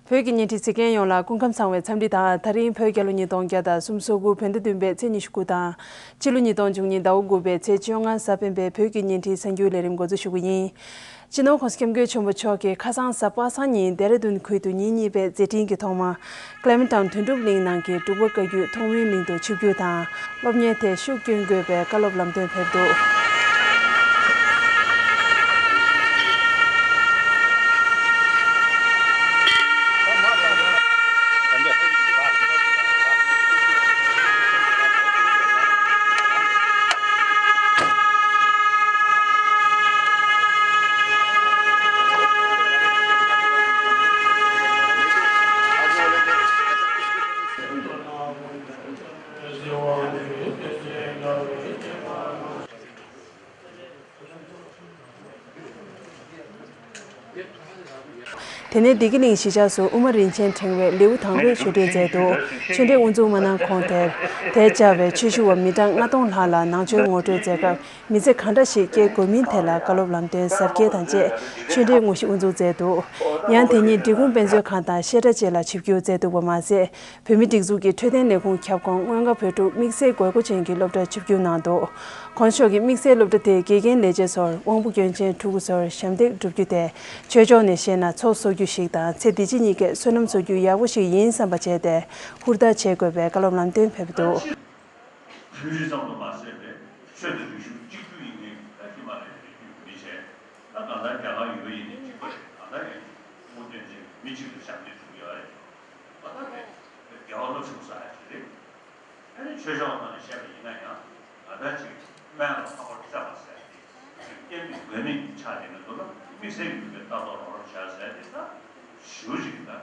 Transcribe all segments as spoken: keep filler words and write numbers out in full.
བོད་ཀྱི་བརྙན་འཕྲིན་གཟིགས་མཁན་ཡོངས་ལ་སྐུ་ཁམས་བཟང་བའི་འཚམས་འདྲི་དང་། ད་རིང་བོད་རྒྱལ་ལོ་ཉིས་སྟོང་བརྒྱ་དང་སུམ་ཅུ་སོ་དགུ་བོད་ཟླ་བདུན་པའི་ཚེས་ཉི་ཤུ་དགུ་དང་། སྤྱི་ལོ་ཉིས་སྟོང་བཅུ་གཉིས་ཟླ་བ་དགུ་པའི་ཚེས་བཅོ་ལྔ་གཟའ་སྤེན་པའི་བོད་ཀྱི་བརྙན་འཕྲིན་གསར་འགྱུར་ལས་རིམ་འགོ་འཛུགས་ཞུ་གི་ཡིན། སྤྱི་ནོར་༸གོང་ས་༸སྐྱབས་མགོན་ཆེན་པོ་མཆོག་གིས་ཁ་སང་གཟའ་པ་སངས་ཉིན་ལྡེ་ར་ལྡུན་ཁུལ་དུ་ཉིན་གཉིས་པའི་མཛད་འཕྲིན་གྱི་ཐོག་མ། ཀླེ་མན་ཊའོན་དོན་གྲུབ་གླིང་ནང་གི་འབྲུག་པ་བཀའ་བརྒྱུད་ཐོག་མའི་གླིང་དུ་ཆིབས་བསྒྱུར་དང་། སློབ་གཉེར་ཐད་ཤུགས་བསྐྱོན་དགོས་པའི་བཀའ་སློབ་ལམ་སྟོན་ཕེབས་འདུག། དེ་ནས་བདེ་སྐྱིད་གླིང་གཞིས་ཆགས་སུ་དབུ་མ་རིན་ཆེན་ཕྲེང་བའི་ལེའུ་དང་པོའི་ཆོས་འབྲེལ་མཛད་འདུག། ཆོས་འབྲེལ་དབུ་འཛུགས་མ་གནང་གོང་དེར། དེར་བཅར་བའི་ཆོས་ཞུ་བ་མི་གྲངས་ལྔ་སྟོང་ལྷག་ལ་ནང་ཆོས་ངོ་སྤྲོད་མཛད་སྐབས། མི་ཚེ་གང་འདྲ་ཞིག་སྐྱེལ་དགོས་མིན་ཐད་ལ་བཀའ་སློབ་ལམ་སྟོན་གཟབ་རྒྱས་དང་བཅས་ཆོས་འབྲེལ་དངོས་གཞི་དབུ་འཛུགས་མཛད་འདུག། ཡང་དེ་ཉིན་འབྲི་གུང་དཔེ་མཛོད་ཁང་དང་བཤད་གྲྭ་བཅས་ལ་ཆིབས་བསྒྱུར་མཛད་འདུག་པ་མ་ཟད། བོད་མིའི་སྒྲིག་འཛུགས་ཀྱི་འཕྲོད་བསྟེན་ལས་ཁུངས་ཁྱབ་ཁོངས་མངོན་དགའ་བོད་ཕྲུག་དམིགས་བསལ་དགོས་མཁོ་ཅན་གྱི་སློབ་གྲྭར་ཆིབས་བསྒྱུར་གནང་འདུག། ༸གོང་ས་མཆོག་གིས་དམིགས་བསལ་སློབ་གྲྭ་དེའི་དགེ་རྒན་ལས་བྱེད་ཚོར་དབང་པོ་སྐྱོན་ཅན་ཕྲུ་གུ་ཚོར་ཞབས་འདེགས་སྒྲུབ་རྒྱུ་དེ་ཆོས་ཕྱོགས་ནས་བཤད་ན་ཚོགས་གསོག་རྒྱུ་ཞིག་དང་། ཚེ་འདི་ཕྱི་གཉིས་ཀའི་བསོད་ནམས་གསོག་རྒྱུ་ཡག་པོ་ཞིག་ཡིན་བསམ་པ་བྱས་ཏེ་ཧུར་ཐག་བྱེད་དགོས་པའི་བཀའ་སློབ་ལམ་སྟོན་ཕེབས་འདུག། བོད་རིགས་ཙམ་དུ་མ་ཟད་པའི་ཆོས་དང་རིག་གཞུང་གཅིག་གྱུར་ཡིན་མཁན་གྱི་ད་ཧི་མ་ལ་ཡའི་རི་རྒྱུད་ཀྱི་མི་བྱས། ད་གང་ལྟར་རྒྱ་གར་ཡུལ་ཡིན་ནའི་གཅིག་པ་རེད། གང་ལྟར་ཡིན་ནའི་ཕྲུ་གུ་སྟོན་ཅིག་མི་གཅིག་ཏུ་ཞབས་འདེགས་སྒྲུབ་ཡོད་རེད། ཨ་ད་དེ་རྒྱལ་བ་བློ་ཆེན་པོ་ས་ཡ་ཞིག་རེད། ཨ་ནི་ཆོས་ཕྱོགས་ནང་ནས་བཤད་པ་ཡིན་ན་ཡང་ད་ལྟ་ཅིག་སྨན་ལ་ལྷག་པར་དུ་སེམས་པ་ཟེར་ཡ་དེ་ཅིག་རྐྱེན་གྱི་དགོས་མེད་ཆགས་བསྡད་མི་འདུག་ན། དམིགས་བསལ་གྱི་ནུས་པའི་ལྟ་རྟོག་རོགས་རམ་བྱ་ཟེར་ཡ་དེ་ད་ཞེ་པོ་ཅིག་ད་བྱ་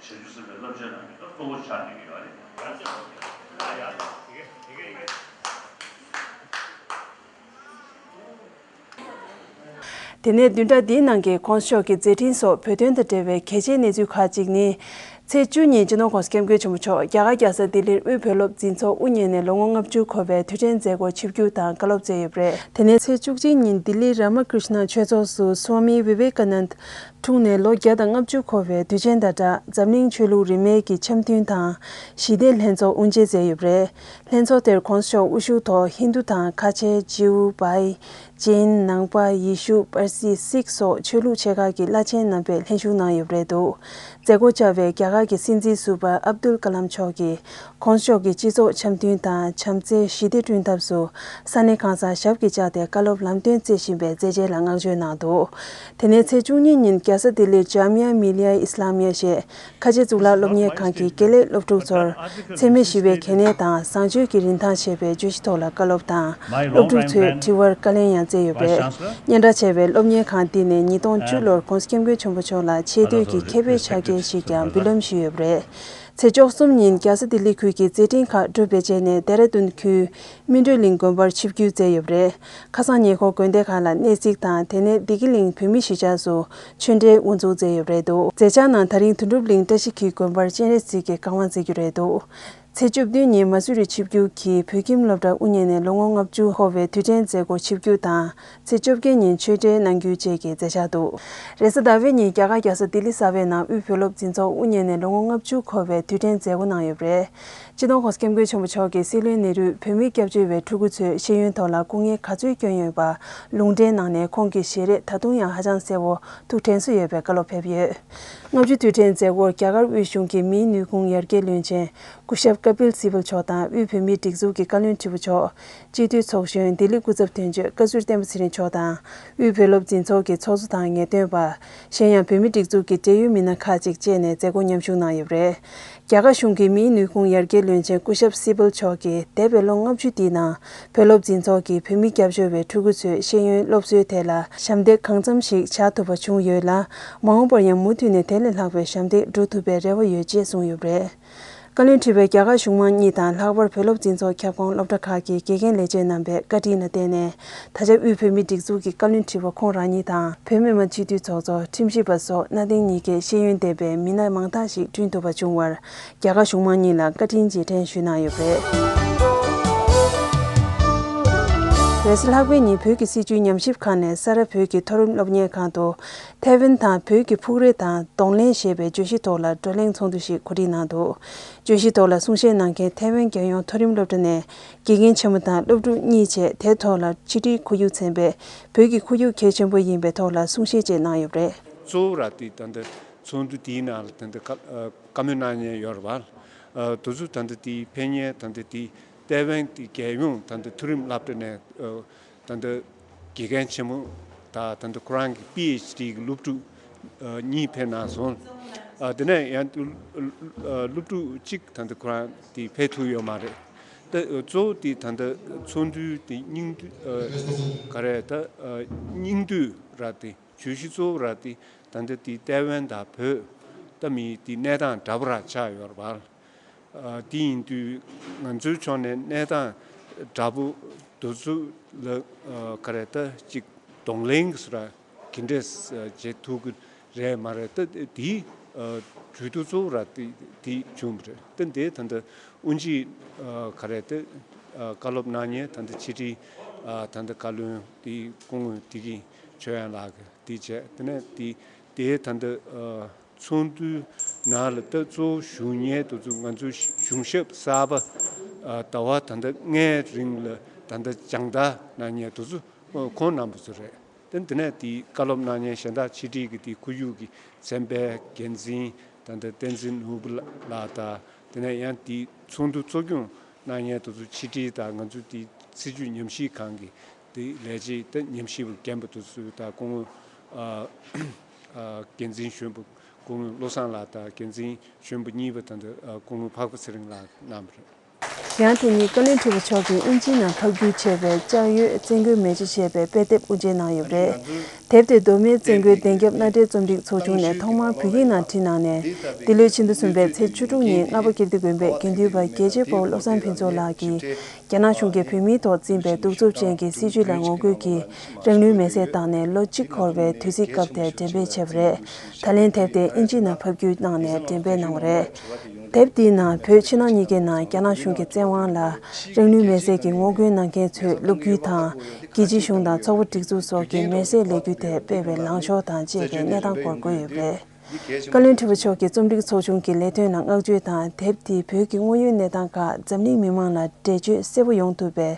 རྒྱུ་ཟེར་བའི་རླབས་ཆེན་ནང་གི་ད་གཙོ་བོ་ཆགས་བསྡད་ཀྱི་ཡོད་རེད། ཡ་ཡ་ཡ་ཡ་ཡ། དེ་ནས་བདུན་ཕྲག་འདིའི་ནང་གི་༸གོང་ས་མཆོག་གི་མཛད་འཕྲིན་སོགས་བོད་དོན་དང་འབྲེལ་བའི་གལ་ཆེའི་གནས་ཚུལ་ཁག་ཅིག་ནི། ཚེས་བཅུ་ཉིན་སྤྱི་ནོར་༸གོང་ས་༸སྐྱབས་མགོན་ཆེན་པོ་མཆོག་རྒྱ་གར་རྒྱལ་ས་ལྡི་ལིར་དབུས་བོད་སློབ་འཛིན་ཚོགས་དབུ་བརྙེས་ནས་ལོ་ངོ་ལྔ་བཅུ་འཁོར་བའི་དུས་དྲན་མཛད་སྒོར་ཆིབས་བསྒྱུར་དང་བཀའ་སློབ་སྩལ་ཡོད་པ་རེད། དེ་ནས་ཚེས་བཅུ་གཅིག་ཉིན་ལྡི་ལི་རཱ་མ་ཀྲིཤ་ན་ཆོས་ཚོགས་སུ་སྭ་མི་ཝི་ཝེ་ཀ་ནན་འཁྲུངས་ནས་ལོ་བརྒྱ་དང་ལྔ་བཅུ་འཁོར་བའི་དུས་ཆེན་དང་སྦྲགས་འཛམ་གླིང་ཆོས་ལུགས་རིས་མེད་ཀྱི་འཆམ་མཐུན་དང་ཞི་བདེ་ལྷན་ཚོགས་དབུ་འབྱེད་མཛད་ཡོད་པ་རེད། ལྷན་ཚོགས་དེར་༸གོང་ས་མཆོག་དབུ་བཞུགས་ཐོག་ཧིན་རྡུ་དང་ཁ་ཆེ། ཇིའུ། བྷའི། ཅིན། ནང་པ། ཡེ་ཤུ། པར་སི། སིག་སོགས་ཆོས་ལུགས་ཆེ་ཁག་གི་བླ་ཆེན་རྣམ་པས་ལྷན་ཞུགས་གནང་ཡོད་པ་རེད་འདུག། མཛད་སྒོ་བཅར་བའི་རྒྱ་གར་གྱི་སྲིད་འཛིན་ཟུར་པ་ཨབ་དུལ་ཀ་ལམ་མཆོག་གིས་༸གོང་ས་མཆོག་གི་སྤྱི་ཚོགས་འཆམ་མཐུན་དང་བྱམས་བརྩེ་ཞི་བདེ་བསྐྲུན་ཐབས་སུ་ས་གནས་གང་སར་ཞབས་ཀྱིས་བཅགས་ཏེ་བཀའ་སློབ་ལམ་སྟོན་སྩལ་བཞིན་པའི་མཛད་རྗེས་ལ་བསྔགས་བརྗོད་གནང་འདུག། དེ་ནས་ཚེས་བཅུ་གཉིས་ཉིན་རྒྱལ་ས་ལྡི་ལིར་ཇཱ་མི་ཡ་མི་ལི་ཡ་ཨི་སི་ལ་མི་ཡ་ཞེས་ཁ་ཆེ་གཙུག་ལག་སློབ་གཉེར་ཁང་གི་དགེ་ལས་སློབ་ཕྲུག་ཚོར་འཚེ་མེད་ཞི་བའི་གལ་གནད་དང་བཟང་སྤྱོད་ཀྱི་རིན་ཐང་ཞེས་པའི་བརྗོད་གཞི་ཐོག་ལ་བཀའ་སློབ་དང་། སློབ་ཕྲུག་ཚོས་དྲི་བར་བཀའ་ལན་ཡང་སྩལ་ཡོད་པ་རེད། སྙན་གྲགས་ཆེ་བའི་སློབ་གཉེར་ཁང་འདི་ནས་ཉིས་སྟོང་བཅུ་ལོར་༸གོང་ས་༸སྐྱབས་མགོན་ཆེན་པོ་མཆོག་ལ་ཆེ་བསྟོད་ཀྱི་ཁེ་ཕན་ཕྱག་འཁྱེར་ཞིག་ཀྱང་འབུལ་ལམ་ཞུས་ཡོད་པ་རེད། ཚེས་བཅུ་གསུམ་ཉིན་རྒྱལ་ས་ལྡི་ལི་ཁུལ་གྱི་མཛད་འཕྲིན་ཁག་གྲུབ་པའི་རྗེས་ནས་ལྡེ་ར་ལྡུན་ཁུལ་སྨིན་གྲོལ་གླིང་དགོན་པར་ཆིབས་བསྒྱུར་མཛད་ཡོད་པ་རེད། ཁ་སང་ཉེ་འཁོར་དགོན་སྡེ་ཁག་ལ་གནས་གཟིགས་དང་། དེ་ནས་བདེ་སྐྱིད་གླིང་བོད་མིའི་གཞིས་ཆགས་སུ་ཆོས་འབྲེལ་དབུ་འཛུགས་མཛད་ཡོད་པ་རེད་འདུག། མཛད་འཆར་ནང་ད་རིང་དོན་གྲུབ་གླིང་བཀྲ་ཤིས་འཁྱིལ་དགོན་པར་སྤྱན་རས་གཟིགས་ཀྱི་བཀའ་དབང་མཛད་རྒྱུ་རེད་འདུག། ཚེས་བཅུ་བདུན་ཉིན་མ་སུ་རི་ཆིབས་བསྒྱུར་གྱིས་བོད་ཁྱིམ་སློབ་གྲྭ་དབུ་བརྙེས་ནས་ལོ་ངོ་ལྔ་བཅུ་འཁོར་བའི་དུས་དྲན་མཛད་སྒོར་ཆིབས་བསྒྱུར་དང་། ཚེས་བཅོ་བརྒྱད་ཉིན་ཆོས་འབྲེལ་གནང་རྒྱུ་བཅས་ཀྱི་མཛད་འཆར་འདུག། རེས་གཟའ་ཟླ་བའི་ཉིན་རྒྱ་གར་རྒྱལ་ས་ལྡི་ལི་གསར་པའི་ནང་དབུས་བོད་སློབ་འཛིན་ཚོགས་དབུ་བརྙེས་ནས་ལོ་ངོ་ལྔ་བཅུ་འཁོར་བའི་དུས་དྲན་མཛད་སྒོ་གནང་ཡོད་པ་རེད། སྤྱི་ནོར་༸གོང་ས་༸སྐྱབས་མགོན་ཆེན་པོ་མཆོག་གིས་སྲིད་བློན་ནེ་རུས་བོད་མིར་སྐྱབས་བཅོལ་བའི་ཕྲུ་གུ་ཚོས་ཤེས་ཡོན་ཐོག་ལ་སྐུ་ངལ་ག་ཚོད་བསྐྱོན་ཡོད་པ་ལུང་འདྲེན་གནང་ནས། ཁོང་གི་ཞལ་རས་ད་དུང་ཡང་ཧ་ཅང་གསལ་བོ་ཐུགས་དྲན་གསོ་ཡོད་པའི་བཀའ་སློབ་ཕེབས་ཡོད། ལྔ་བཅུ་དུས་དྲན་མཛད་སྒོར་རྒྱ་གར་དབུས་གཞུང་གི་མིའི་ནུས་ཁུངས་ཡར་རྒྱས་བློན་ཆེན་སྐུ་ཞབས་ཀ་པིལ་སི་བལ་མཆོག་དང་། དབུས་བོད་མིའི་སྒྲིག་འཛུགས་ཀྱི་བཀའ་བློན་ཁྲི་པོ་མཆོག། སྤྱི་འཐུས་ཚོགས་གཞོན་ལྡི་ལི་སྐུ་ཚབ་དོན་གཅོད་བཀའ་ཟུར་བསྟན་པ་ཚེ་རིང་མཆོག་དང་། དབུས་བོད་སློབ་འཛིན་ཚོགས་ཀྱི་ཚོགས་གཙོ་དང་ངེས་སྟོན་པ། གཞན་ཡང་བོད་མིའི་སྒྲིག་འཛུགས་ཀྱི་འབྲེལ་ཡོད་མི་སྣ་ཁག་ཅིག་བཅས་ནས་མཛད་སྒོར་མཉམ་ཞུགས་གནང་ཡོད་པ་རེད། རྒྱ་གར་གཞུང་གི་མིའི་ནུས་ཁུངས་ཡར་རྒྱས་བློན་ཆེན་སྐུ་ཞབས་སི་བལ་མཆོག་གིས། འདས་པའི་ལོ་ལྔ་བཅུ་འདིའི་ནང་བོད་སློབ་འཛིན་ཚོགས་ཀྱིས་བོད་མི་སྐྱབས་བཅོལ་བའི་ཕྲུ་གུ་ཚོའི་ཤེས་ཡོན་སློབ་གསོའི་ཐད་ལ་ཞབས་འདེགས་གང་འཚམ་ཞིག་བྱ་ཐུབ་པ་བྱུང་ཡོད་ལ། མ་འོངས་པར་ཡང་མུ་མཐུད་ནས་དེ་ལས་ལྷག་པའི་ཞབས་འདེགས་སྒྲུབ་ཐུབ་པའི་རེ་བ་ཡོད་ཅེས་གསུངས་ཡོད་པ་རེད། བཀའ་བློན་ཁྲི་པས་རྒྱ་གར་གཞུང་མང་གཉིས་དང་། ལྷག་པར་བོད་སློབ་འཛིན་ཚོགས་ཁྱབ་ཁོངས་སློབ་གྲྭ་ཁག་གི་དགེ་རྒན་ལས་བྱེད་རྣམ་པའི་བཀའ་དྲིན་ལ་བརྟེན་ནས། ད་ཆ་དབུས་བོད་མིའི་སྒྲིག་འཛུགས་ཀྱི་བཀའ་བློན་ཁྲི་པ་ཁོང་རང་ཉིད་དང་། བོད་མི་མང་སྤྱི་འཐུས་ཚོགས་གཙོ། ཁྲིམས་ཞིབ་པ་སོགས་གནའ་དེང་གཉིས་ཀའི་ཤེས་ཡོན་ལྡན་པའི་མི་སྣ་མང་དག་ཞིག་བསྐྲུན་ཐུབ་པ་བྱུང་བར། རྒྱ་གར་གཞུང་མང་གཉིས་ལ་བཀའ་དྲིན་རྗེས་དྲན་ཞུས་གནང་ཡོད་པ་རེད། རེས་གཟའ་ལྷག་པའི་ཉིན་བོད་ཀྱི་སྲིད་བྱུས་ཉམས་ཞིབ་ཁང་ནས་ས་རཱ་བོད་ཀྱི་མཐོ་རིམ་སློབ་གཉེར་ཁང་དུ་ཐའེ་ཝན་དང་བོད་ཀྱི་ཕུགས་རེ་དང་གདོང་ལེན་ཞེས་པའི་བརྗོད་གཞི་ཐོག་ལ་བགྲོ་གླེང་ཚོགས་འདུ་ཞིག་གོ་སྒྲིག་གནང་འདུག་བརྗོད་གཞི་ཐོག་ལ་གསུང་བཤད་གནང་མཁན་ཐའེ་ཝན་རྒྱལ་ཡོངས་མཐོ་རིམ་སློབ་གྲྭ་ནས་དགེ་རྒན་ཆེན་མོ་དང་སློབ་ཕྲུག་གཉིས་བཅས་དེ་ཐོག་ལ་ཕྱི་དྲིལ་ཁོར་ཡུག་ཚན་པས་བོད་ཀྱི་ཁོར་ཡུག་གལ་ཆེན་པོ་ཡིན་པའི་ཐོག་ལ་གསུང་བཤད་བཅས་གནང་ཡོད་པ་རེད། གཙོ་བོ་ར་དེ་ད་ལྟ་ཚོགས་འདུ་དེའི་ནང་ལ་ད་ལྟ་བཀའ་ཨ་བཀའ་མོལ་གནང་མཁན་ཡོད་རེད་བ། ཨ་དེ་ཚོ་ད་ལྟ་དེའི་ཕེབས་མཁན་ད་ལྟ་དེ་ཐའེ་ཝན་དེ་རྒྱལ་ཡོངས་ད་ལྟ་མཐོ་རིམ་སློབ་གྲྭ་ནས་ཨ་ད་ལྟ་དགེ་རྒན་ཆེན་མོ་དང་ད་ལྟ་ཁོ་རང་གི་པི་ཨེཆ་ཌི་གི་སློབ་ཕྲུག་ཨ་གཉིས་ཕེབས་གནང་སོང་། ཨ་དེ་ནས་ཡང་ཨ་སློབ་ཕྲུག་གཅིག་ད་ལྟ་ཁོ་རང་དེ་ཕེབས་ཐུབ་ཡོད་མ་རེད། ད་གཙོ་བོ་དེ་ད་ལྟ་ཚོགས་འདུའི་དེ་སྙིང་བསྡུས་ཨ་ག་རེ་ད་ཨ་སྙིང་བསྡུས་ར་དེ། བརྗོད་གཞི་གཙོ་བོ་ར་དེ་ད་ལྟ་དེ་ཐའེ་ཝན་དང་བོད་ད་མི་དེ་གནས་སྟངས་འདྲ་པོ་ར་ཆགས་ཡོད་རེད་བ། ཨ་དེ་ཡིན་དུས་ང་ཚོའི་ཕྱོགས་ནས་གནས་སྟངས་འདྲ་པོ་དེ་ཚོ་ལ་ཨ་ག་རེ་ད་ཅིག་གདོང་ལེན་གྱི་སུ་ར་གི་འདྲས་བྱེད་ཐུབ་ཀྱི་རེད་མ་རེད། ད་དེ་ཨ་གྲོས་བསྡུར་གཙོ་བོ་ར་དེ་དེ་བྱུང་བ་རེད། ད་འདི་ད་ལྟ་དབུ་འབྱེད་ཨ་ག་རེ་ད་ཨ་བཀའ་སློབ་གནང་མཁན་ད་ལྟ་ཕྱི་དྲིལ་ཨ་ད་ལྟ་བཀའ་བློན་དེ་སྐུ་ངོ་བདེ་སྐྱིད་ཆོས་དབྱངས་ལགས་ཀྱིས། དེ་བྱས་དེ་ནས་དེ་དེའི་ད་ལྟ་ཨ་ཚོགས་འདུའི་ནང་ལ་ད་གཙོ་བོ་ཞུགས་མཁན་དེ་ཚོ་ང་ཚོའི་གཞུང་ཞབས་གསར་པ་ཨ་ཟླ་བ་ད་ལྟ་ལྔའི་རིང་ལ་ད་ལྟ་སྦྱང་བརྡར་གནང་མཁན་དེ་ཚོ་ཁོང་རྣམ་པ་ཚོ་རེད། དེ་དེ་ནས་དེ་བཀའ་སློབ་གནང་མཁན་གཞན་དག་ཕྱི་དྲིལ་གྱི་དེ་ཁོར་ཡུག་གི་ཚན་པའི་འགན་འཛིན་ད་ལྟ་བསྟན་འཛིན་ནོར་བུ་ལགས་དང་དེ་ནས་ཡང་དེ་ཚོགས་འདུ་གཙོ་སྐྱོང་གནང་མཁན་དེ་ཚོ་ཕྱི་དྲིལ་དང་ང་ཚོ་དེ་སྲིད་བྱུས་ཉམས་ཞིབ་ཁང་གི་དེ་ལས་བྱེད་དེ་ཉམས་ཞིབ་པ་རྒན་པ་དེ་ཚོ་དང་སྐུ་ངོ་ཨ་ཨ་འགན་འཛིན་གཞོན་པ་སྐུ་ངོ་བློ་བཟང་ལགས་དང་འགན་འཛིན་གཞོན་པ་གཉིས་པ་དང་དེ་ཨ་སྐུ་ངོ་འཕགས་པ་ཚེ་རིང་ལགས་གནང་བ་རེད། ཡང་དེ་ཉིན་བཀའ་བློན་ཁྲི་པ་མཆོག་གིས་དབྱིན་ཇིའི་ནང་ཕབ་བསྒྱུར་བྱས་པའི་ལྕགས་ཡོས་བཙན་རྒོལ་མེ་ལྕེ་ཞེས་པའི་དཔེ་དེབ་དབུ་འབྱེད་གནང་ཡོད་པ་རེད། དེབ་དེ་མདོ་སྨད་བཙན་རྒོལ་བདེན་རྒྱབ་མནའ་འབྲེལ་རྩོམ་སྒྲིག་ཚོགས་ཆུང་ནས་ཐོག་མར་བོད་ཡིག་ནང་བྲིས་གནང་ནས། འདི་ལོའི་ཕྱི་ཟླ་གསུམ་པའི་ཚེས་བཅུ་དྲུག་ཉིན་རྔ་པ་ཀིརྟི་དགོན་པའི་དགེ་འདུན་པ་རྒྱལ་གཅེས་དཔའ་བོ་བློ་བཟང་ཕུན་ཚོགས་ལགས་ཀྱིས། རྒྱ་ནག་གཞུང་གིས་བོད་མིའི་ཐོག་འཛིན་པའི་གདུག་རྩུབ་ཅན་གྱི་སྲིད་བྱུས་ལ་ངོ་རྒོལ་གྱིས་རང་ལུས་མེར་སྲེག་བཏང་ནས་ལོ་གཅིག་འཁོར་བའི་དུས་ཚིགས་སྐབས་དེར་འགྲེམས་སྤེལ་བྱས་པ་རེད། ད་ལན་དེབ་དེ་དབྱིན་ཇིའི་ནང་ཕབ་བསྒྱུར་གནང་ནས་འགྲེམས་སྤེལ་གནང་བ་རེད། དེབ་འདིའི་ནང་བོད་ཕྱི་ནང་གཉིས་ཀའི་ནང་རྒྱ་ནག་གཞུང་གི་བཙན་དབང་ལ་རང་ལུས་མེར་སྲེག་གི་ངོ་རྒོལ་གནང་མཁན་ཚོའི་ལོ་རྒྱུས་དང་། རྒྱལ་སྤྱིའི་གཞུང་དང་ཚོགས་པ་སྒྲིག་འཛུགས་སོགས་ཀྱིས་མེར་སྲེག་ལས་འགུལ་དེ་སྤེལ་བའི་ལངས་ཕྱོགས་དང་བཅས་པའི་གནས་སྟངས་སྐོར་བཀོད་ཡོད་པ་རེད། བཀའ་བློན་ཁྲི་པ་མཆོག་གིས་རྩོམ་སྒྲིག་ཚོགས་ཆུང་གི་ལས་དོན་ལ་བསྔགས་བརྗོད་དང་དེབ་འདིས་བོད་ཀྱི་དངོས་ཡོད་གནས་སྟངས་ཁག་འཛམ་གླིང་མི་མང་ལ་འགྲེལ་བརྗོད་གསལ་པོ་ཡོང་ཐུབ་པའི་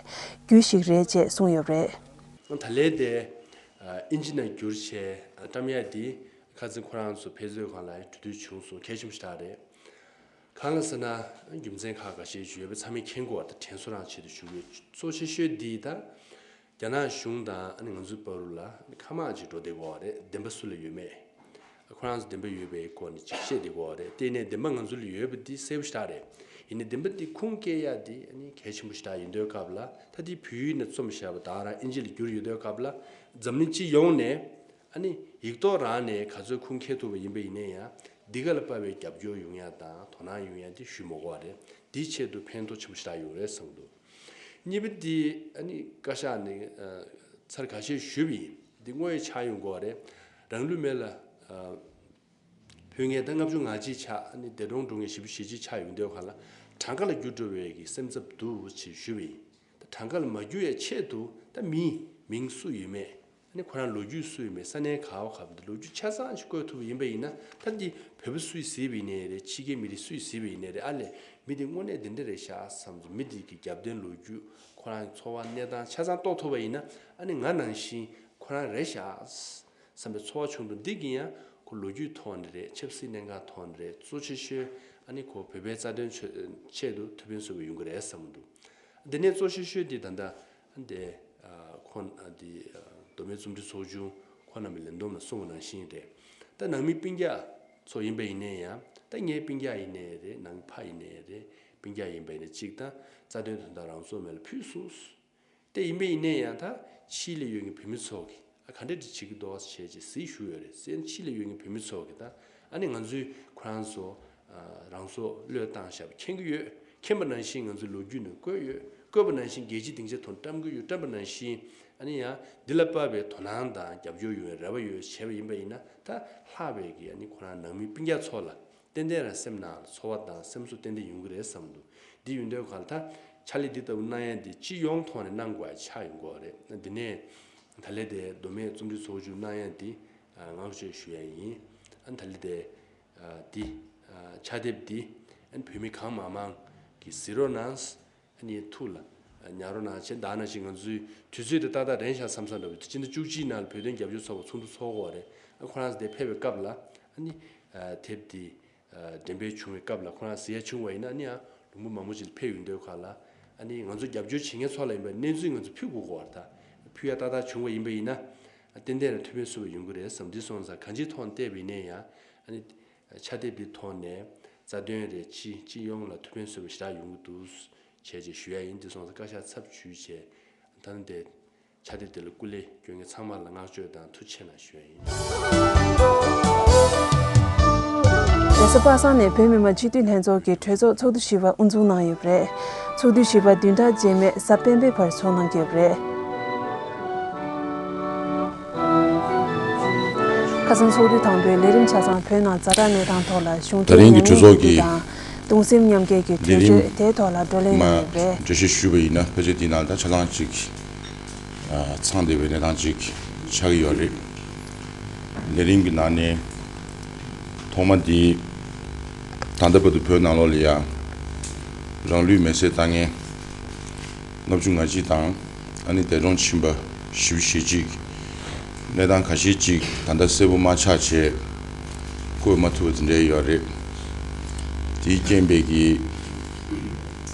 རྒྱུ་ཞིག་རེད་ཅེས་གསུངས་ཡོད་པ་རེད། ད་ལན་དེ་ཨིན་ཇི་ནང་བསྒྱུར་བྱས་བཀྲམ་ཡག་འདི་ཁ་སང་ཁོ་རང་ཚོ་ཕེབས་བསུའི་སྒང་ལ་གྲོས་བསྡུར་བྱུང་སོང་། གལ་ཆེན་པོ་ཞེ་དྲག་རེད། གང་ལ་ཟེར་ན་རྒྱུ་མཚན་ཁག་ཁ་ཤས་ཤིག་ཡོད་པ་ཚང་མས་མཁྱེན་གྱི་ཡོད་རེད། དྲན་གསོ་རང་ཆེད་དུ་ཞུ་གི་ཡོད། གཙོ་ཆེ་ཤོས་འདི་ད་རྒྱ་ནག་གཞུང་དང་ཨ་ནི་ང་ཚོའི་བར་ལ་ཁ་དམག་ཅིག་འགྲོ་བསྡད་ཀྱི་ཡོད་རེད། བདེན་པ་སུ་ལ་ཡོད་མེད། ཁོ་རང་ཚོ་བདེན་པ་ཡོད་པའི་སྐོར་ནས་ཅིག་བཤད་བསྡད་ཀྱི་ཡོད་རེད། དེ་ནས་བདེན་པ་ང་ཚོ་ལ་ཡོད་པ་འདི་གསལ་པོ་ཞེ་དྲག་རེད། ཡིན་ནའི་བདེན་པ་འདི་ཁུངས་སྐྱེལ་ཡག་འདི་ཨ་ནི་གལ་ཆེན་པོ་ཞེ་དྲག་ཡིན་དུས་སྐབས་ལ། ད་འདི་བོད་ཡིག་ནས་རྩོམ་བཞག་པ་དང་རང་ཨིན་ཇི་ལ་བསྒྱུར་ཡོད་དུས་སྐབས་ལ། འཛམ་གླིང་སྤྱི་ཡོངས་ནས་ཨ་ནི་ཡིག་ཐོག་རང་ནས་ག་ཚོད་ཁུངས་འཁྱེར་ཐུབ་པ་ཡིན་པ་ཡིན་ན་ཡང་། འདི་ག་ལ་དཔག་པའི་རྒྱབ་སྐྱོར་ཡོང་ཡག་དང་དོ་སྣང་ཡོང་ཡག་འདི་ཞུ་མི་དགོས་པ་རེད། འདིའི་ཆེད་དུ་ཕན་ཐོགས་ཆེན་པོ་ཞེ་དྲག་ཡོང་རེད་བསམ་འདུག་གཉིས་པ་འདི་ཨ་ནི་བཀའ་ཤག་ནས་ཨ་ཚར་ཁ་ཤས་ཞུས་པ་ཡིན། འདི་དངོས་ཡོད་ཆགས་ཡོང་དགོས་པ་རེད། རང་ལུས་མེ་ལ་ཨ་ཕུལ་མཁན་ད་ལྔ་བཅུ་ང་གཅིག་ཆགས། ཨ་ནི་འདས་གྲོངས་འགྲོ་མཁན་བཞི་བཅུ་ཞེ་གཅིག་ཆགས་ཡོང་དུས་སྒང་ལ་གྲངས་ཀ་ལ་འགྱུར་འགྲོ་བའི་གི་སེམས་འཚབ་འདུག་ཅེས་ཞུས་པ་ཡིན། ད་གྲངས་ཀ་ལ་མ་འགྱུར་ཡའི་ཆེད་དུ་ད་མིའི་མིང་སུ་ཡོད་མེད། ཨ་ནི་ཁོ་རང་ལོ་རྒྱུས་སུ་ཡོད་མེད། ས་གནས་ག་བ་ག་བ་འདི་ལོ་རྒྱུས་ཆ་ཚང་ཞིག་བཀོད་ཐུབ་པ་ཡིན་པ་ཡིན་ན། ད་འདི་བོད་པ་སུས་གཟིགས་པ་ཡིན་ནའི་རེད། ཕྱི་རྒྱལ་མི་རིགས་སུས་གཟིགས་པ་ཡིན་ནའི་རེད། ཨ་ལས་མི་འདི་དངོས་གནས་འདི་འདྲ་རེད་ཤག་བསམ་ཚོ། མི་འདི་གི་རྒྱབ་རྟེན་ལོ་རྒྱུས། ཁོ་རང་གི་འཚོ་བ་གནས་སྟངས་ཆ་ཚང་རྟོགས་ཐུབ་པ་ཡིན་ན། ཨ་ནི་ང་ནང་བཞིན་ཁོ་རང་རེད་ཤག་བསམ་པའི་ཚོར་བ་བྱུང་འདུག་འདི་གི་ཡང་ཁོ་ལོ་རྒྱུས་ཐོག་ནས་རེད། ཆབ་སྲིད་གནད་འགག་ཐོག་ནས་རེད། གཙོ་ཆེ་ཤོས་ཨ་ནི་ཁོ་བོད་པའི་རྩ་དོན་ཆེད་དུ་ཐུགས་ཕན་གསོས་པ་ཡོང་གི་རེད་བསམ་གྱི་འདུག་འདི་ནས་གཙོ་ཆེ་ཤོས་འདི་ད་ལྟ་འདི་ཁོ་འདི་མདོ་སྨད་རྩོམ་སྒྲིག་ཚོགས་ཆུང་ཁོ་རྣམ་པའི་ལས་བསྡོམས་ལ་གསུངས་པ་ནང་བཞིན་རེད། ད་ནང་མི་སྤུན་ཀྱག་ཚོ་ཡིན་པ་ཡིན་ནའི་ཡང་། ད་ངའི་སྤུན་ཀྱག་ཡིན་ནའི་རེད། ནང་ཕ་ཡིན་ནའི་རེད། སྤུན་ཀྱག་ཡིན་པ་ཡིན་ན་གཅིག་ད་རྩ་དོན་དོན་དག་རང་སྲོག་མེ་ལ་ཕུལ་སོང་། དེ་ཡིན་པ་ཡིན་ནའི་ཡང་། ད་ཕྱི་ལ་ཡོད་མཁན་བོད་མི་ཚོ་གིས་ཨ་ག་འདྲ་འདྲ་བྱེད་ཀྱི་འདུག་ཟེར་བྱས་གཟིགས་བཞུགས་ཡོད་རེད་ཟེར། ཕྱི་ལ་ཡོད་མཁན་བོད་མི་ཚོ་གིས་ད་ཨ་ནི་ང་ཚོས་ཁོ་རང་ཚོ་ཨ་རང་སྲོག་བློས་བཏང་བཞག་པ་མཁྱེན་གྱི་ཡོད། མཁྱེན་པ་ནང་བཞིན་ང་ཚོས་ལོ་རྒྱུས་ནང་བཀོད་ཡོད། བཀོད་པ་ནང་བཞིན་རྒྱལ་སྤྱིའི་སྡིངས་ཆ་ཐོག་བཀྲམ་གྱི་ཡོད། བཀྲམ་པ་ནང་བཞིན་ཨ་ནི་ཡང་འདི་ལ་དཔག་པའི་དོ་སྣང་དང་རྒྱབ་སྐྱོར་ཡོང་བའི་རེ་བ་ཡོད་བྱས་པ་ཡིན་པ་ཡིན་ན། ད་ལྷག་པའི་གི་ཨ་ནི་ཁོ་རང་ནང་མི་སྤུན་ཀྱག་ཚོ་ལ་ཏན་ཏན་རང་སེམས་ནང་ཚོར་བ་དང་སེམས་གསོ་ཏན་ཏན་ཡོང་གི་རེད་བསམ་འདུག་འདི་ཡིན་དུས་ག་ལ་ད་ ཕྱག་ལས་འདི་ལྟ་བུ་གནང་ཡ་འདི་སྤྱི་ཡོངས་ཐོག་ནས་གནང་དགོས་ཡ་ཆགས་ཡོང་གི་ཡོད་རེད། འདི་ནས་ད་ལན་དེ་མདོ་སྨད་རྩོམ་སྒྲིག་ཚོགས་ཆུང་གནང་ཡ་འདི་བསྔགས་བརྗོད་ཞུ་ཡ་ཡིན། ཨ་ནི་ད་ལན་དེ་འདི་ཕྱག་དེབ་འདི་ཨ་ནི་བོད་མི་གང་མང་མང་གིས་གཟིགས་རོགས་གནང་། ཨ་ནི་ཐུགས་ལ་ཉར་རོགས་གནང་། བྱས་ཙང་ནང་བཞིན་ང་ཚོའི་དུས་ཚོད་དེ་ཏག་ཏག་རན་ཤག་བསམ་བསམ་འདྲ་བོ། སྤྱི་ཟླ་བཅུ་གཅིག་ནང་ལ་བོད་དོན་རྒྱབ་སྐྱོར་ཚོགས་པ་ཚོགས་འདུ་ཚོགས་ཀྱི་ཡོད་རེད། ཨ་ཁོ་རང་ཚོ་དེ་ཕེབས་པའི་སྐབས་ལ་ཨ་ནི་དེབ་འདི་འགྲེམས་སྤེལ་བྱུང་བའི་སྐབས་ལ་ཁོ་རང་གཟིགས་ཡ་བྱུང་བ་ཡིན་ན་ཨ་ནི་ཡང་ལུང་པ་མང་པོ་ཅིག་ལ་ཕེབས་ཡོང་དུས་སྒང་ལ་ཨ་ནི་ང་ཚོ་རྒྱབ་སྐྱོར་བྱེད་མཁན་ཚོ་ལ་ཡིན་པའི་གནས་ཚུལ་ང་ཚོ་ཕུལ་དགོས་ཀྱི་ཡོད་རེད། ད་ཕུལ་ཡ་ཏག་ཏག་བྱུང་བ་ཡིན་པ་ཡིན་ན་ཏན་ཏན་རང་ཐུགས་ཕན་གསོས་པ་ཡོང་གི་རེད་བསམ། འདི་སོང་ཙང་གང་ཅིའི་ཐོག་ནས་བལྟས་པ་ཡིན་ན་ཡང་ཨ་ནི་ཕྱག་དེབ་འདི་ཐོག་ནས་རྩ་དོན་རེད། སྤྱི་སྤྱི་ཡོངས་ལ་ཐུགས་ཕན་གསོས་པ་ཞེ་དྲག་ཡོང་གི་འདུག་བྱས་རྗེས་ཞུ་ཡ་ཡིན། འདི་སོང་ཙང་བཀའ་ཤག་ཚབ་ཞུས་བྱས་ད་ནི་དེ་ཕྱག་དེབ་དེ་ལ་སྐུ་ལས་སྐྱོན་མཁན་ཚང་མ་ལ་བསྔགས་བརྗོད་དང་ཐུགས་རྗེ་ཆེ་གནང་ཞུ་ཡ་ཡིན། རེས་གཟའ་པ་སངས་ནས་བོད་མི་མང་སྤྱི་འཐུས་ལྷན་ཚོགས་ཀྱི་གྲོས་ཚོགས་ཚོགས་དུས་བཞི་པ་དབུ་འཛུགས་གནང་ཡོད་པ་རེད། ཚོགས་དུས་བཞི་པ་བདུན་ཕྲག་རྗེས་མའི་གཟའ་སྤེན་པའི་བར་འཚོགས་གནང་གི་ཡོད་པ་རེད། ཁ་སང་ཚོགས་དུས་དང་པོའི་ལས་རིམ་ཆ་ཚང་བོད་ནང་ཛ་དྲག་གནས་སྟངས་ཐོག་ལ་གཞུང་འབྲེལ་ཉམས་ཉེས་ཀྱི་དང་གདུང་སེམས་མཉམ་སྐྱེད་ཀྱི་གྲོས་ཆོད་དེའི་ཐོག་ལ་བགྲོ་གླེང་གནང་ཡོད་པ་རེད། འགྲེལ་བཤད་ཞུས་པ་ཡིན་ན་ཕལ་ཆེར་དེའི་ནང་ད་ཆ་ཚང་ཅིག་ཚང་བསྡད་པའི་གནས་སྟངས་ཅིག་ཆགས་ཀྱི་ཡོད་རེད། ལས་རིམ་གྱི་ནང་ནས་ཐོག་མ་དེ་ད་ལྟ་བར་དུ་བོད་ནང་ལོགས་ལ་ཡང་རང་ལུས་མེར་སྲེག་བཏང་མཁན་ལྔ་བཅུ་ང་གཅིག་དང་ཨ་ནི་འདས་གྲོངས་ཕྱིན་པ་བཞི་བཅུ་ཞེ་གཅིག་གནས་སྟངས་ཁ་ཤས་ཅིག་ད་ལྟ་གསལ་པོ་མ་ཆགས་བྱས་བཀོད་མ་ཐུབ་པ་དེ་འདྲ་ཡོད་རེད། དེའི་རྐྱེན་པས་ཀྱི་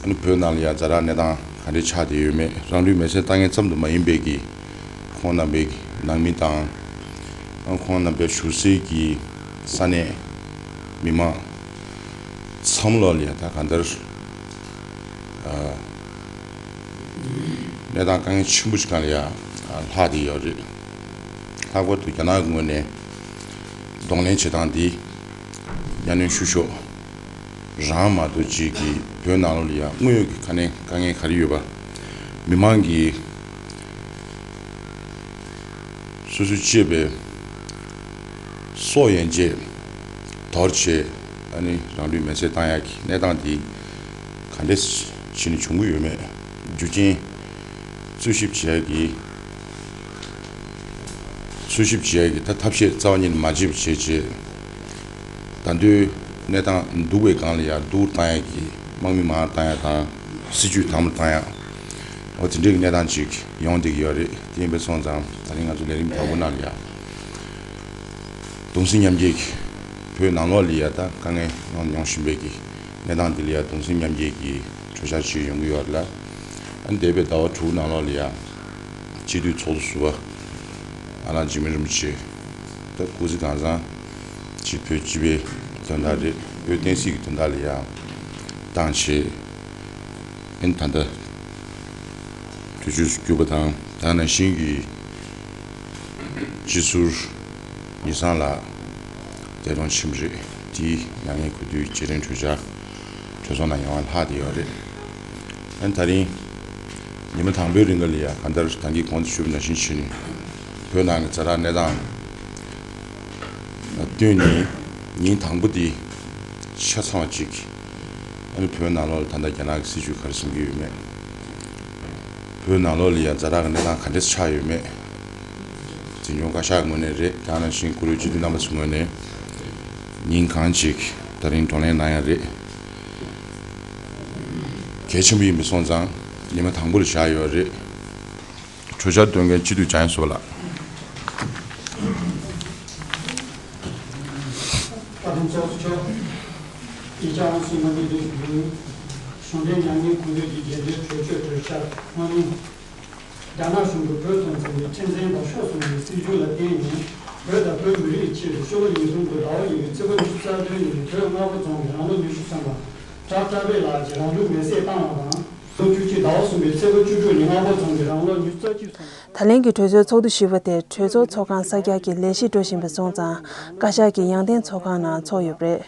ཨ་ནི་བོད་ནང་ལ་ཡང་ཛ་དྲག་གནས་སྟངས་ག་འདྲས་ཆགས་བསྡད་ཡོད་མེད། རང་ལུས་མེར་སྲེག་བཏང་མཁན་ཙམ་དུ་མ་ཡིན་པའི་གི་ཁོང་རྣམ་པའི་ནང་མི་དང་ཁོང་རྣམ་པའི་བཞུགས་སའི་གི་ས་གནས་མི་མང་ཚང་མ་ལོག་ལ་ཡང་ད་གང་ལྟར་གནས་སྟངས་དཀའ་ངལ་ཆེན་པོ་ཞིག་སྒང་ལ་ཡང་ལྷག་བསྡད་ཡོད་རེད། ལྷག་པར་དུ་རྒྱ་ནག་གི་ངོས་ནས་གདོང་ལེན་བྱེད་སྟངས་འདི་གཉའ་གནོན་ཤུགས་ཤོག་རང་མ་གཏོགས་ཅིག་གིས་བོད་ནང་ལོགས་ལ་ཡང་དངོས་ཡོད་ཀྱི་དཀའ་གནད་དཀའ་ངལ་ག་རེ་ཡོད་པ། མི་མང་གིས་སོ་སོས་གཅེས་པའི་སྲོག་ཡན་ཆད་དོར་བྱས་ཨ་ནི་རང་ལུས་མེར་སྲེག་བཏང་ཡག་གི་གནས་སྟངས་འདི་ག་འདྲས་བྱས་ནས་བྱུང་གི་ཡོད་མེད་རྒྱུ་རྐྱེན་འཚོལ་ཞིབ་བྱེད་ཡག་གི་འཚོལ་ཞིབ་བྱེད་ཡག་གི་ད་ཐབས་ཤེས་རྩ་བ་ཉིད་ནས་མ་བྱས་པ་བྱས་རྗེས། ད་དུང་གནས་སྟངས་སྡུག་པའི་སྒང་ལ་ཡང་སྡུག་བཏང་ཡག་གི་དམག་མི་མང་བཏང་ཡག་དང་སྲིད་ཇུས་དམ་བཏང་ཡག་འོ་དེ་འདྲའི་གནས་སྟངས་ཅིག་ཡོང་བསྡད་ཀྱི་ཡོད་རེད། དེ་ཡིན་པ་སོང་ཙང་ད་རིང་ང་ཚོ་ལས་རིམ་དང་པོ་ནང་ལ་ཡང་གདུང་སེམས་མཉམ་སྐྱེད་ཀྱི་བོད་ནང་ལོགས་ལ་ཡང་ད་དཀའ་ངལ་མྱོང་མྱོང་བཞིན་པའི་གི་གནས་སྟངས་འདི་ལ་ཡང་གདུང་སེམས་མཉམ་སྐྱེད་ཀྱི་གྲོས་འཆར་ཅིག་ཡོང་གི་ཡོད་རེད་ལ། ཨ་ནི་འདས་པའི་ཟླ་བ་དྲུག་ནང་ལོགས་ལ་ཡང་སྤྱི་འཐུས་ཚོགས་གཙོ་ཟུར་པ་ཨ་ལགས་འཇིགས་མེད་རིན་པོ་ཆེ་ད་སྐུ་ཚེ་གང་བཟང་ཅིག་བོད་སྤྱི་པའི་དོན་དག་རེད། བོད་བསྟན་སྲིད་ཀྱི་དོན་དག་ལ་ཡང་བཏང་བྱས། ཨ་ནི་ད་ལྟ་དུས་ཆོས་སུ་གྱུར་པ་དང་ད་ནང་བཞིན་གྱི་སྤྱི་ཟུར་ཉི་བཟང་ལགས་འདས་གྲོངས་ཕྱིན་པ་རེད། དེའི་མྱ་ངན་གུས་འདུད་རྗེས་དྲན་གྲོས་འཆར་གྲོས་ཚོགས་ནང་ཡོང་བ་ལྷག་བསྡད་ཡོད་རེད། ཨ་ནི་ད་རིང་ཉི་མ་དང་པོའི་རིང་ག་ལ་ཡང་གང་ལྟར་ད་གིན་གོང་དུ་ཞུས་པ་ནང་བཞིན་བྱས་ནས་བོད་ནང་གི་ཛ་དྲག་གནས་སྟངས་ལ་བསྟུན་ནས་ཉིན་དང་པོ་འདི་ཆ་ཚང་བ་ཅིག་ཨ་ནི་བོད་ནང་ལོགས་ལ་ད་ལྟ་རྒྱ་ནག་གི་སྲིད་བྱུས་ག་རེ་འཛིན་གྱི་ཡོད་མེད། བོད་ནང་ལོགས་ལ་ཡང་ཛ་དྲག་གི་གནས་སྟངས་ག་འདྲས་ཆགས་ཡོད་མེད། འཛིན་སྐྱོང་བཀའ་ཤག་ངོས་ནས་རེད། དེ་ནང་བཞིན་བཀུར་འོས་སྤྱི་འཐུས་རྣམ་པ་ཚོའི་ངོས་ནས་ཉིན་གང་ཅིག་ད་རིང་བགྲོ་གླེང་གནང་ཡ་རེད། གལ་ཆེན་པོ་ཡིན་པ་སོང་ཙང་ཉི་མ་དང་པོ་ལ་བཞག་ཡོད་རེད། གྲོས་འཆར་འདོན་མཁན་སྤྱི་འཐུས་འཇམ་དབྱངས་བཟོ་པ་ལགས། བཀའ་དྲིན་ཚོགས་གཙོ་མཆོག་ཡིག་ཆ་དབང་ཟིན་མ་ཉིད་དུ་ཞུ། གཞུང་འབྲེལ་ཉམས་ཉེས་གུས་འདུད་ཀྱི་རྗེས་འདེད་གྲོས་ཆོད་གྲོས་འཆར་སྔོན་མ། རྒྱ་ནག་གཞུང་གིས་བོད་དོན་མཚོན་པའི་ཁྲིམས་འཛིན་དང་ཤོག་གསུམ་གྱི་སྲིད་བྱུས་ལ་བརྟེན་ནས་བོད་དང་བོད་མི་རིགས་ཆེད་དུ་ཕྱི་ལོ་ཉིས་སྟོང་དགུ་ཟླ་བ་གཉིས་པའི་ཚེས་པ་ཉི་ཤུ་རྩ་བདུན་ཉིན་བོད་མངའ་ཁོངས་རྫོང་གི་རང་ལོ་ཉི་ཤུ་ཐམ་པ་བྲག་བཀྲ་བྷེ་ལགས་ཀྱིས་རང་ལུས་མེར་སྲེག་བཏང་བ་དང་། ལོ་བཅུ་གཅིག་ཟླ་བ་གསུམ་པའི་ཚེས་པ་བཅུ་དྲུག་ཉིན་མངའ་ཁོངས་རྫོང་གི་རང་ལོ་ཉི་ཤུ་རྩ་གཅིག་སོང་བ། ད་ལན་གྱི་གྲོས་ཚོགས་ཚོགས་དུས་བཞི་པ་དེ་གྲོས་ཚོགས་ཚོགས་ཁང་གསར་རྒྱག་གི་ལས་གཞི་འགྲོ་བཞིན་པ་སོང་ཙང་བཀའ་ཤག་གི་ཡང་སྟེང་ཚོགས་ཁང་ནང་ཚོགས་ཡོད་པ་རེད།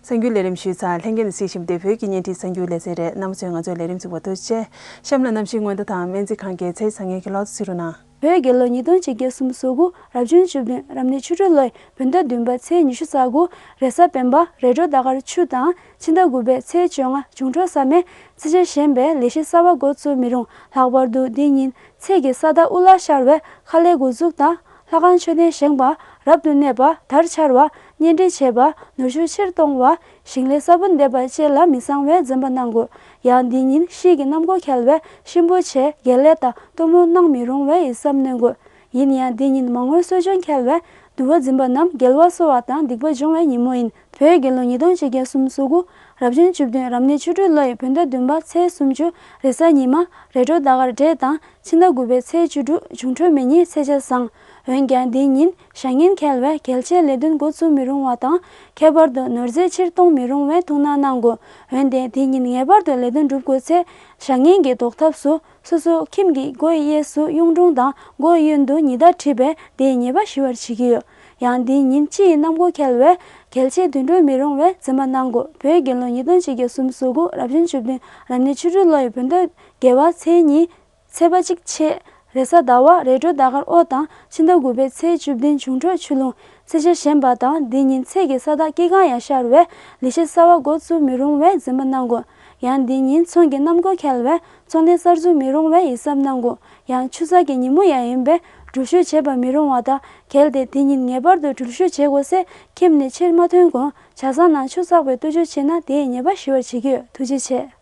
གསར་འགྱུར་ལས་རིམ་ཞུས་ཚར། ལྷན་རྒྱས་ནས་གཟིགས་བཞིན་པ་དེ་བོད་ཀྱི་བརྙན་འཕྲིན་གསར་འགྱུར་ལེ་ཚན་རེད། རྣམ་པ་ཚོས་ང་ཚོའི་ལས་རིམ་གཟིགས་པར་ཐུགས་རྗེ་ཆེ། གཤམ་ལ་གནམ་གཤིས་སྔོན་བརྡ་དང་སྨན་རྩིས་ཁང་གི་ཚེས་བཟང་ངན་གྱི་ལོ་ཚོད་གཟིགས་རོགས་གནང་། བོད་རྒྱལ་ལོ་ཉིས་སྟོང་གཅིག་བརྒྱ་སུམ་ཅུ་སོ་དགུ་རབ་བྱུང་བཅུ་བདུན་རབ་གནས་ཆུ་སྦྲུལ་ལོའི་བོད་ཟླ་བདུན་པ་ཚེས་ཉི་ཤུ་རྩ་དགུ་རེས་གཟའ་སྤེན་པ་རེས་འགྲོགས་ཟླ་སྐར་ཆུ་དང་ཕྱི་ཟླ་དགུ་པའི་ཚེས་བཅོ་ལྔ་འབྱུང་འཕྲོད་ཟབ་མོའི་ཚེས་ཆ་གཞན་པའི་ལས་གཞི་གསར་པ་འགོ་བཙུགས་མི་རུང་། ལྷག་པར་དུ་འདི་ཉིན་ཚེས་ཀྱི་ས་བདག་དབུ་ལ་ཤར་བས་ཁ་ལས་འགོ་འཛུགས་དང་། ལྷ་ཁང་མཆོད་རྟེན་བཞེངས་པ། རབ་ཏུ་གནས་པ། དར་འཕྱར་བ། གཉེན་སྒྲིག་བྱེད་པ། ནོར་ཕྱུགས་ཕྱིར་གཏོང་བ། ཞིང་ལས་གསར་པ་འདེབས་པ་བཅས་ལ་མི་གཙང་བའི་འཛེམ་པ་གནང་དགོས། ཡང་འདི་ཉིན་ཤིག་གི་གནམ་སྒོ་འཁེལ་བས་གཤིན་པོ་ཆེ་དགེ་ལས་དང་གཏུམ་མོ་གནང་མི་རུང་བའི་ཡིད་བསམ་གནོན་དགོས། ཡིན་ཡང་འདི་ཉིན་མ་ངོར་གསོ་སྦྱོང་འཁེལ་བས་འདུ་བ་འཛིན་པ་རྣམས་རྒྱལ་བ་གསོ་བ་དང་སྡིག་པ་སྦྱོང་བའི་ཉིན་མོ་ཡིན། བོད་རྒྱལ་ལོ་ཉིས་སྟོང་གཅིག་བརྒྱ་སུམ་ཅུ་སོ་དགུ་རབ་བྱུང་བཅུ་བདུན་རབ་གནས་ཆུ་སྦྲུལ་ལོ་ཡི་བོད་ཟླ་བདུན་པ་ཚེས་སུམ་ཅུ་རེས་གཟའ་ཉི་མ་རེས་འགྲོགས་ཟླ་སྐར་བགྲེས་དང་ཕྱི་ཟླ་དགུ་པའི་ཚེས་བཅུ་དྲུག་འབྱུང་འཕྲོད་མེ་ཉིན་ཚེས་ཆ་བཟང་། འོན་ཀྱང་འདི་ཉིན་བྱ་ངན་འཁེལ་བས་གལ་ཆེའི་ལས་དོན་འགོ་བཙུགས་མི་རུང་བ་དང་། ཁྱད་པར་དུ་ནོར་རྫས་ཕྱིར་གཏོང་མི་རུང་བའི་ཐུགས་སྣང་གནང་དགོས། འོན་ཏེ་འདི་ཉིན་ངེས་པར་དུ་ལས་དོན་སྒྲུབ་དགོས་ཚེ་བྱ་ངན་གྱི་ཟློག་ཐབས་སུ་སོ་སོ་ཁྱིམ་གྱི་སྒོ་ཡི་གཡས་སུ་གཡུང་དྲུང་དང་སྒོ་གཡོན་དུ་ཉི་ཟླ་བྲིས་པས་དེའི་ཉེས་པ་ཞི་བར་བྱེད་ཀྱི་ཡོད། ཡང་འདི་ཉིན་དཔྱིད་ཡི་གནམ་སྒོ་འཁེལ་བས་གལ་ཆེའི་དུད་འགྲོ་མི་རུང་བའི་འཛེམ་པ་གནང་དགོས། བོད་རྒྱལ་ལོ་ཉིས་སྟོང་གཅིག་བརྒྱ་སུམ་ཅུ་སོ་དགུ་རབ་བྱུང་བཅུ་བདུན་རབ་གནས་ཆུ་སྦྲུལ་ལོ་ཡི་བོད་ཟླ་དགུ་པའི་ཚེས་གཉིས་ཚེས་པ་གཅིག་ཕྱེད་རེས་གཟའ་ཟླ་བ་རེས་འགྲོགས་ཟླ་སྐར་འོ་དང་ཕྱི་ཟླ་དགུ་པའི་ཚེས་བཅུ་བདུན་འབྱུང་འཕྲོད་ཆུ་ཀླུང་ཚེས་ཆ་གཞན་པ་དང་འདི་ཉིན་ཚེས་ཀྱི་ས་བདག་སྐྱེ་རྐང་ཡང་ཤར་བས་ལས་གཞི་གསར་བ་འགོ་བཙུགས་མི་རུང་བའི་འཛེམ་པ་གནང་དགོས། ཡང་འདི་ཉིན་ཚོང་གི་གནམ་སྒོ་འཁེལ་བས་ཚོང་ལས་གསར་འཛུགས་མི་རུང་བའི་ཡིད་བསམ་གནང་དགོས། ཡང་ཆུ་ཚགས་ཀྱི་ཉིན་མོ་ཡང་ཡིན་པས་འགྲུལ་བཞུད་བྱེད་པ་མི་རུང་བ་དང་། གལ་ཏེ་འདི་ཉིན་ངེས་པར་དུ་འགྲུལ་བཞུད་བྱེད་དགོས་ཚེ་ཁྱིམ་ནས་ཕྱིར་མ་ཐོན་གོང་ཇ་ཚང་ནང་ཆུ་བསགས་པའི་ལྟོ་ཆུ་མཆིས་ན་དེའི་ཉེས་པ་ཞི་བར་བྱེད་ཀྱི་ཡོད། ཐུགས་རྗེ་ཆེ།